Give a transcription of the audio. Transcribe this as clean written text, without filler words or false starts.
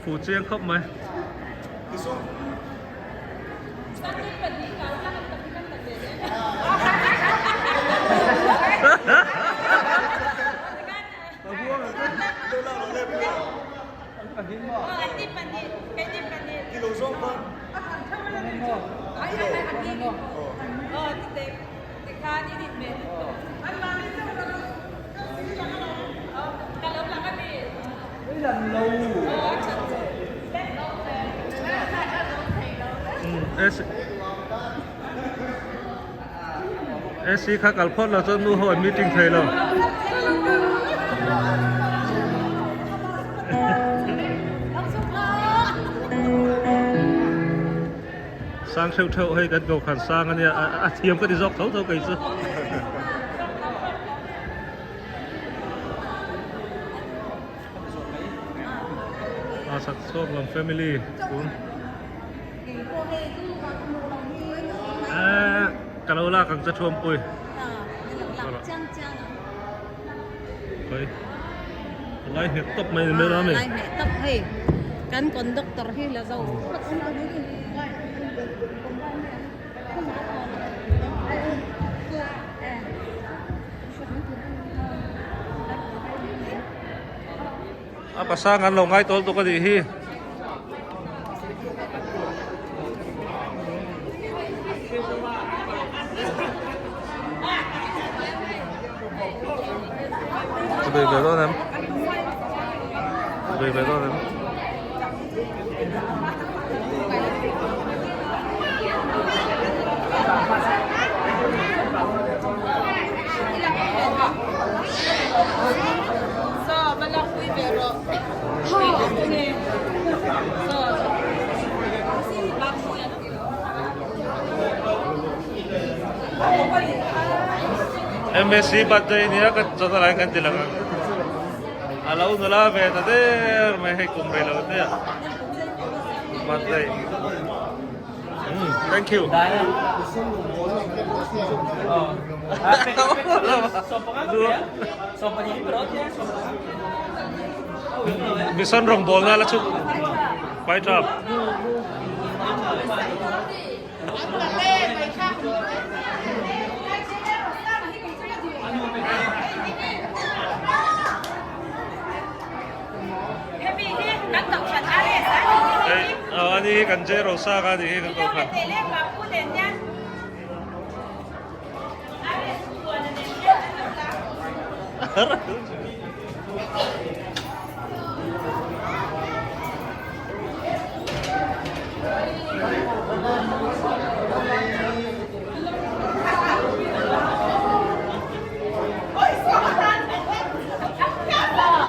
fu chiang khawp mai. AC kha kal phawt lo chuan nu ho an meeting thei lo. Sang theuh theuh hei kan kokhan sang ania a thiam ka ti zawk tho tho kei chu. A sak chhuak lam family tun. Eee ka lo lak ang che thuampui. Khoi lai nghet tawp mai ni mai lo ami. Lai nghet tawp hei kan conductor hi la zo. A pasang an lo ngai tawl tuk a nih hi. Ka bei ve dawn em? Ka bei ve dawn em? MSc birthday nia ka chawhna lai kan ti lang ang a lo nula ve ta der mai hei kum rei lo te a birthday thank you Mission rawngbawlna la chhuk pai tap. Hei ani hi kan J Rosa kha ani hi kan ko khan.